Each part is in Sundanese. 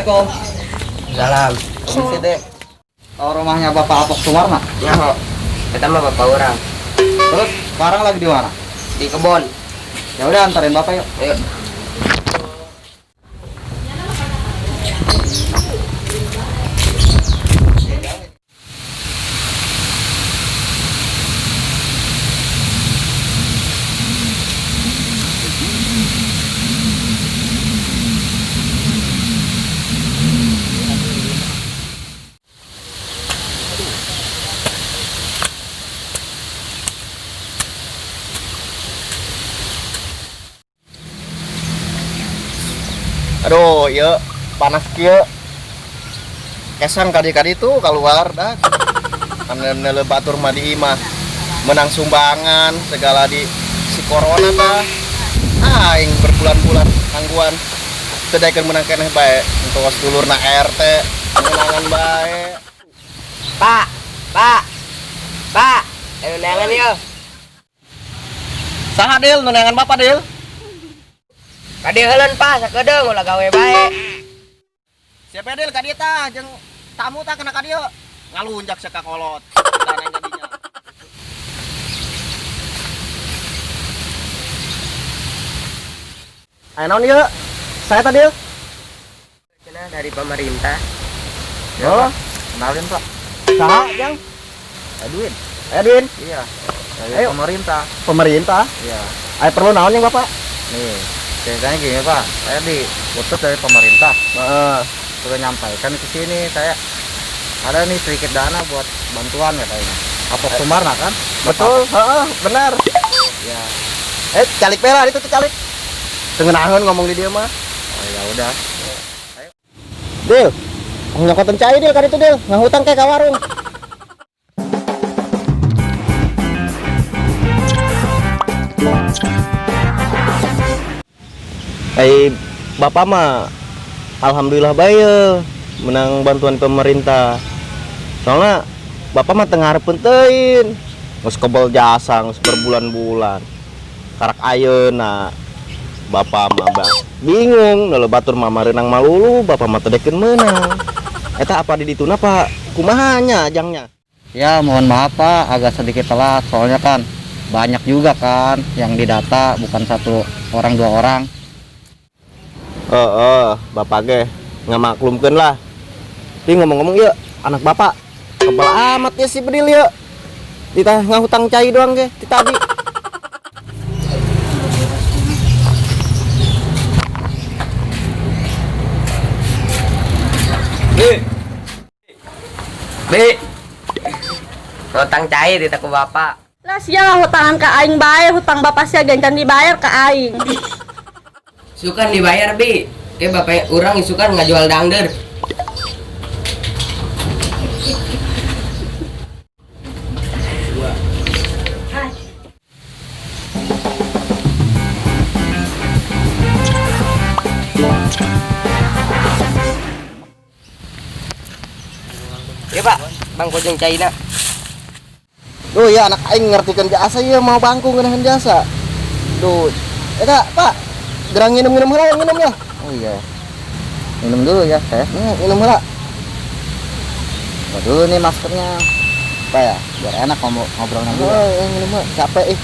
Assalamualaikum. Salam. Permisi, Dek. Tahu rumahnya Bapak Apok Sumarna? Nyaho. Kita mah bapak orang. Terus sekarang lagi di mana? Di kebon. Ya udah, antarin Bapak yuk. Ayo. Aduh, iya panas kieu. Kesang kadi-kadi tuh keluar dah. Ane batur mah di imah. Menang sumbangan segala di si corona tah. Aing berbulan-bulan tangguan. Teu daekeun menang keneh bae. Entos dulurna RT menangan bae. Pak, Pak. Pak, ayo neangan yo. Saha Dil nu neangan Bapak Dil? Kadi heuleun Pak, sakedeung ulah gawe bae. Siapa Dil ka dieu tah jeung tamu tah kena ka dieu. Ngalunjak sia ka kolot. Tah neng jadinya. Aya naon ieu? Saya tadi. Cenah dari pemerintah. Ya, Oh. Pak. Kenalin, Pak. Saha, Jang? Edwin. Edwin. Iya. Dari Ayo. pemerintah. Pemerintah. Iya. Ayo perlu naon yang Bapak? Nih, ceritanya gini, Pak. Saya diutus dari pemerintah. Heeh. Sudah nyampaikan ke sini saya ada nih sedikit dana buat bantuan katanya. Apok Sumarna kan? Betul, heeh, benar. Ya. Calik pela itu tuh calik. Teu ngeunaheun ngomong di dieu mah. Oh ya udah. Dil, nyokotan cai Dil kan itu Dil, ngahutang kayak ka warung. Bapak mah alhamdulillah bae menang bantuan pemerintah. Soalnya bapak mah teu ngarepeun teuing. Geus kebel jasa geus berbulan-bulan. Karak ayeuna bapak mah bingung neuleuh batur mah mareunang malulu, bapak mah teu dekeun meunang. Eta apa di dituna Pak? Kumaha nya jangnya? Ya, mohon maaf Pak, agak sedikit telat soalnya kan banyak juga kan yang didata, bukan satu orang dua orang. Heeh, bapak ge ngamaklumkeun lah. Tapi ngomong-ngomong ya, anak bapak kebal amat ya si Bedil ya. Ditah ngahutang cai doang ge ti tadi. B. B. Hutang cai di ku bapak. Lah sia hutangan ka aing bae, hutang bapak sia gencan dibayar ka aing. Sukan dibayar, Bi. Ke bapak urang isukan ngajual dangder. Ya Pak, Bang Kojeng China. Duh ya anak aing ngertikeun jasa ieu mau bangku ngeunaheun jasa. Duh. Eta Pak, gerang nginum-nginum heula minum ya. Oh iya. Minum dulu ya, saya. Minum heula. Buka dulu nih maskernya. Apa ya? Biar enak ngobrolnya juga. Oh, minum heula. Capek ih.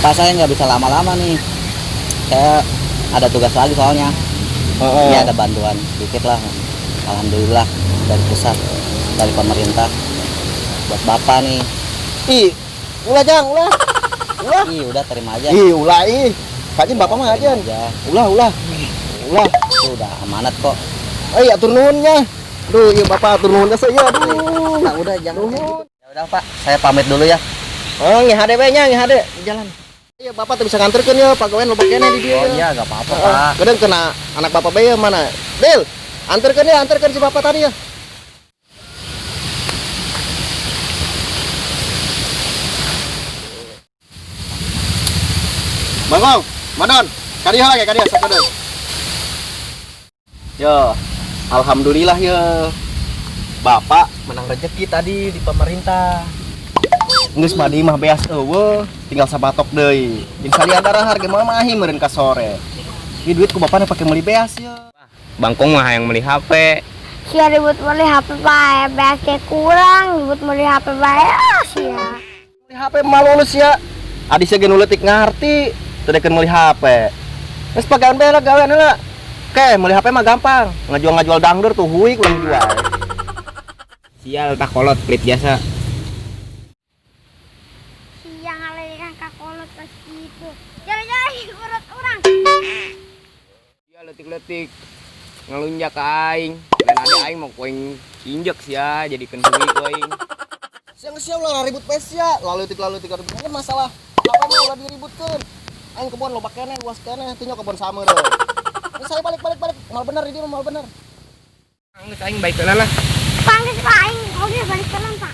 Pak, saya nggak bisa lama-lama nih. Saya ada tugas lagi soalnya. Heeh. Ini ada bantuan sedikit lah. Alhamdulillah dari pusat, dari pemerintah. Buat bapak nih. Ih, ulah jang, ulah. Ulah. Ih, udah terima aja. Ih, ulah ih. Kayaknya bapak mah Terima aja. aja. Ulah, ulah. Ulah. Itu udah amanat kok. Atur nuhunnya. Duh, iya bapak atur nuhunnya saya. Aduh. Nah, udah jangan. Nuhun. Ya udah Pak, saya pamit dulu ya. Oh, ngehade we nya, ngehade. Jalan. Iya, bapak tuh bisa nganterkeun ya, pagawean loba keneh di dieu. Oh iya, enggak apa-apa, Heeh. Pak. Kadang kena anak bapak bae mana? Del, anterkeun ya, anterkeun si bapak tadi ya. Bangkong, Madon, kadieu lagi, kadieu sakedeung. Yo, alhamdulillah ya. Bapak menang rezeki tadi di pemerintah. Geus mah di imah beas eueuh, tinggal sabatok deui. Jeung salia darah harga mah mahi meureun ka sore. Ieu duit ku bapana pake meuli beas ye. Bangkong mah hayang meuli HP. Sia ribut meuli HP bae, beas ge kurang, ribut meuli HP bae ah sia. Meuli HP mah lulus ya. Adi sia ge nu leutik ngarti, teu dekeun meuli HP. Geus pagawean bae lah gawean heula. Oke, meuli HP mah gampang. Ngajual-ngajual dangdeur tuh huik urang jual. Sial tak kolot pelit jasa. Sia ngalirikan ka kolot pas kitu. Jari-jari perut urang. Sia leutik-leutik ngelunjak ka aing. Dan ada aing mau ku aing injek sia jadikeun hui ku aing. Siang siang lah ribut pes ya, lalu tik ribut kan masalah. Apa mah ulah diributkeun. Aing kebon loba keneh, luas keneh, tinyo kebon sameureuh. Ini saya balik, mal bener di dia mal bener. Geus aing baik heula lah. Panggil Pak aing, oge balik heula Pak.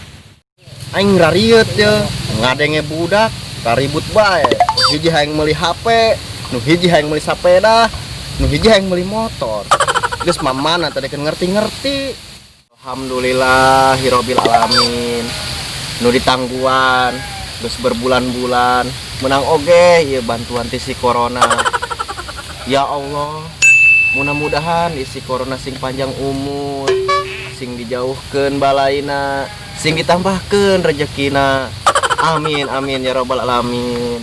Aing rarieut ye, ngadenge budak, raribut bae. Nu hiji hayang meuli HP, nu hiji hayang meuli sapeda, nu hiji hayang meuli motor. Geus mamana tadi kan ngerti-ngerti. Alhamdulillah hirobil alamin. Nu ditangguan geus berbulan-bulan menang oge ieu bantuan ti si corona. Ya Allah, mudah-mudahan isi corona sing panjang umur, sing dijauhkeun balaina, sing ditambahkeun rezekina. Amin amin ya robbal alamin.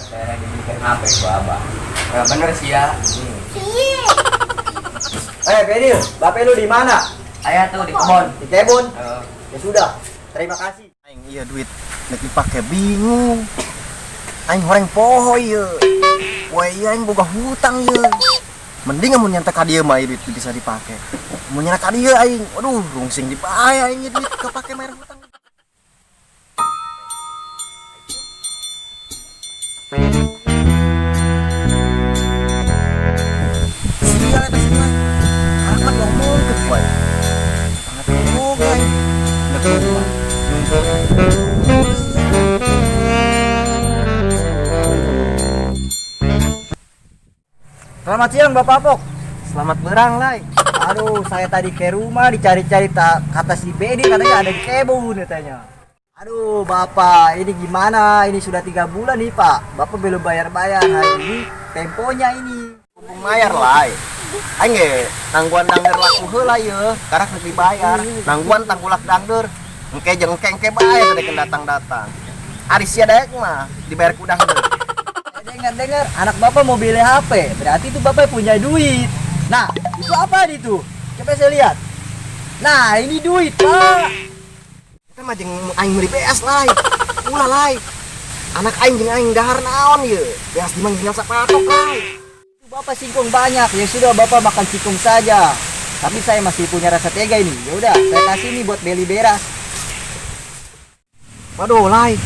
Saya dibelikan HP ku abah. Nah, bener sih ya. Bedil, bapak lu di mana? Ayah tuh di kebon. Di kebun. Heeh. Ya sudah, terima kasih. Aing iya duit nek dipake bingung. Aing horeng poho ieu. Poe ieu aing boga hutang ieu. Mending amun nyanta ka dieu mah ieu duit bisa dipake. Mun nyana ka dieu aing, waduh rungsing dipae aing ieu duit kapake bayar hutang. Sial eta si mah. Arek mah diomongkeun poe. Sangat boga aing. Selamat siang Bapak Apok. Selamat berang, Lai. Aduh, saya tadi ke rumah dicari-cari tak kata si Bedi katanya ada di kebun katanya. Aduh, Bapak, ini gimana? Ini sudah 3 bulan nih, Pak. Bapak belum bayar-bayar hari ini temponya ini. Mumpung mayar, Lai. Aing ge nangguan dangder laku heula ye, karak geus dibayar. Nangguan tanggulak dangder. Engke jeung engke bae tadi keun datang-datang. Ari sia daek mah dibayar ku dangder. Dengar-dengar anak Bapak mau beli HP, berarti itu Bapak punya duit. Nah, itu apa itu? Coba saya lihat. Nah, ini duit, Pak. Kita mah jeung aing meuli beas, Lai. Ulah, Lai. Anak aing jeung aing dahar naon ye? Beas di mah tinggal sapatok, Lai. Itu Bapak singkong banyak. Ya sudah, Bapak makan singkong saja. Tapi saya masih punya rasa tega ini. Ya udah, saya kasih nih buat beli beras. Waduh, Lai.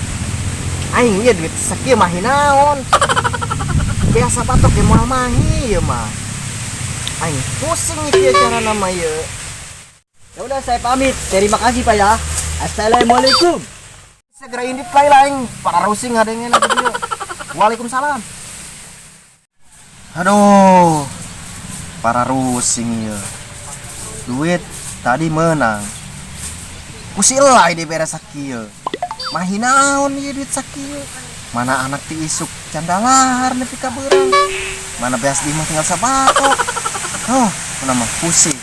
Aing ieu duit sakieu mah naon? Beas sapatok ge moal mahi ieu mah. Aing pusing ieu carana mah ieu. Ya udah, saya pamit. Terima kasih, Pak ya. Assalamualaikum. Segera indit lain aing para rusing ngadengena di dieu. Waalaikumsalam. Aduh. Para rusing ieu. Duit tadi menang. Ku si Elai dibere sakieu. Mahi naon ieu duit sakieu? Mana anak ti isuk candalahar nepi ka beurang. Mana beas di imah tinggal sabatok. Oh, mana mah pusing.